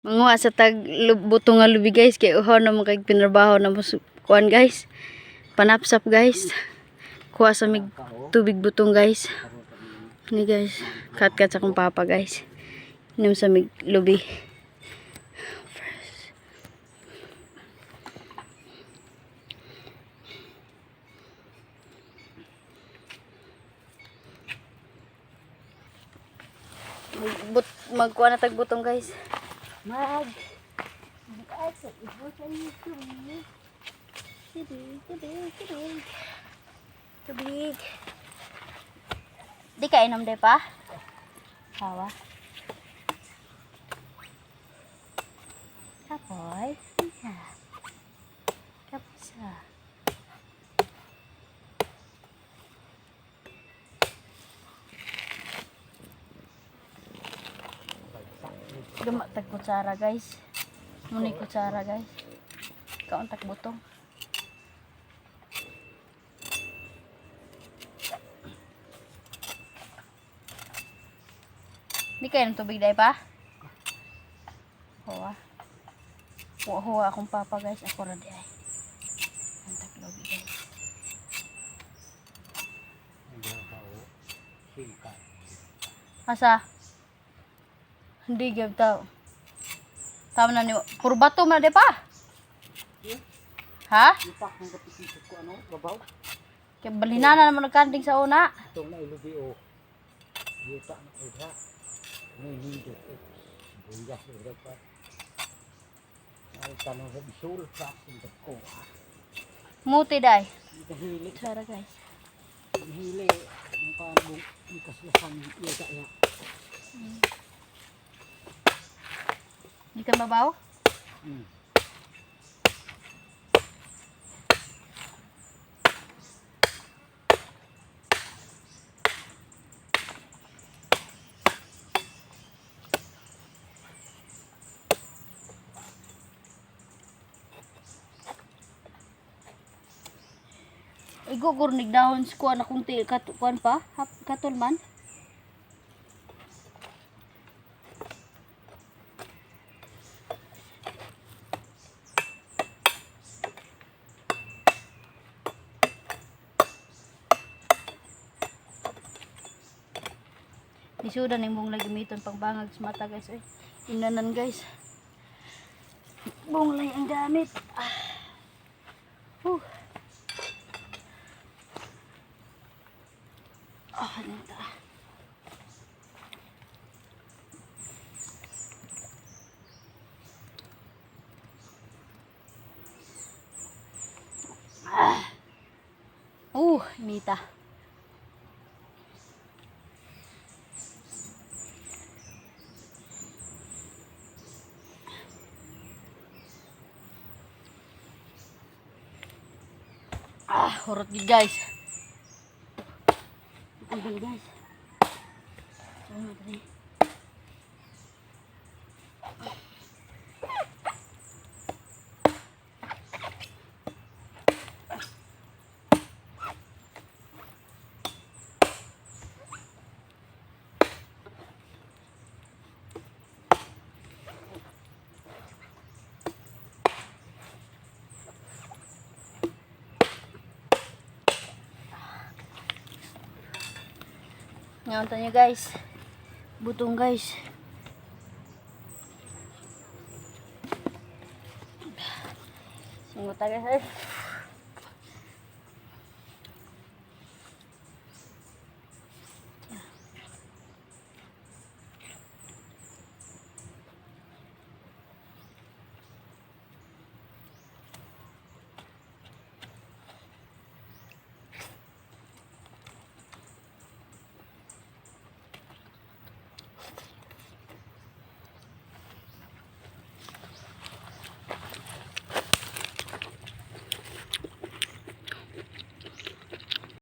Manguha sa tag butong nga lubi, guys, kay uhaw na mo kay pinrabaho na mo kuan, guys. Panapsap, guys. Kuha sa mig tubig butong, guys. Ni, guys, kat-kat sa akong papa, guys. Inom sa mig lubi. But magkuha na tag butong, guys. Mag tubig. Tubig, tubig, tubig. Tubig. Di ka inom de pa? Hawa. Kapoy. Isa. Kapsa. Gama tag kutsara, guys. Muna kutsara, guys. Kaon tag butong. Di kayo ng tubig dahil pa? Huwa. Huwa, huwa akong papa, guys. Ako ra di ay. Ang taglobi, guys. Asa? Hindi gyud tao. Tama na ni puro bato man di pa. Ha? Ipak ng kapitisok ko ano, babaw. Kay balinana naman nagkanding sa una. Itong nailubi o. Yuta na ida. May nindot eh. Sibuyas ira pa. Ay tanong sa bisul sa aking ko. Muti day. Nahili, Sara, guys. nahili. Ang parang ikaslasan yuta ya. Di ka mabaw? Hmm. Igo gurnig dahon sa kuan akong ti kat kuan pa hap, katol man. Lisudan imong lagi gamiton pang bangag sa mata, guys, oy. Inanan, guys. Bunglay ang gamit. Ah. Huh. Ah, ano ta? Ah. Mita. Ah, hurot gid, guys. Ang guys. Ano dali? Ngayon nyo, guys. Butong, guys. Singuta, guys.